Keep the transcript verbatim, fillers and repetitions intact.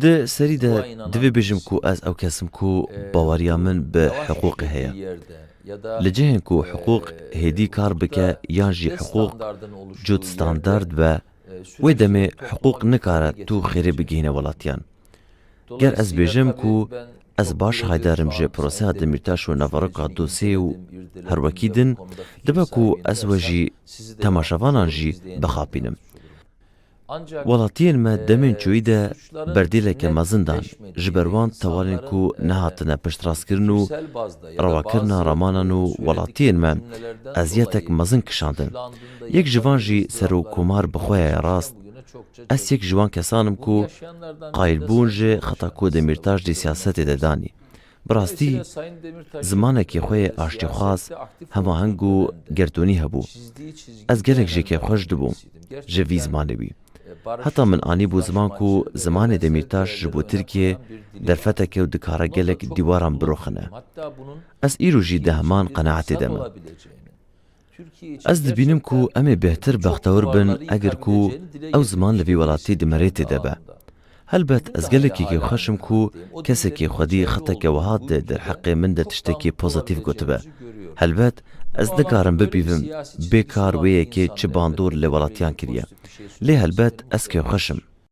Di serî de divê bêjim ku ez ew kes im ku baweriya min bi hiqûqê heye. Li cihên ku hiqûq hêdî kar bike yan jî hiqûq cût standard be, wê demê hiqûq nikare tu xêrê bigihîne welatiyan. Ger ez bêjim ku ez baş haydar im ji proseya Demîrtaş û naveroka dosyê û her wekî din, dibe ku ez we jî temaşevanan jî bixapînim. Welatiyên me demên çoyî de berdêleke mezin dan, ji ber wan tewalên ku nehatine piştrastkirin û rewakirina ramanan û welatiyên me eziyetek mezin kişandin. Yek ji van jî serokkomar bi xwe ye rast. Ez yek ji wan kesan im ku qayilbûn ji xeta ku Demîrtaş di siyasetê de danî. Bi rastî, zimanekî xwe yê aştîxwaz, hemaheng û gerdûnî hebû. Ez gelek jê kêfxweş dibûm ji vî zimanê wî. Heta min anîbû ziman ku zimanê Demîrtaş ji bo Tirkiyê derfetek e û dikare gelek dîwaran biroxine. Ez îro jî di heman qenaetê de me. Ez dibînim ku em ê bêhtir bextewir bin eger ku ew ziman li vî welatî di merêtê de be. Helbet ez gelekî kêfxweş im ku kesekî xwedî xeteke wiha di derheqê min de tiştekî pozîtîf gotibe. Helbet ez nikarim bipîvim bê kar wê yekê çi bandor li welatiyan kiriye. Lê helbet ez kêfxweş im.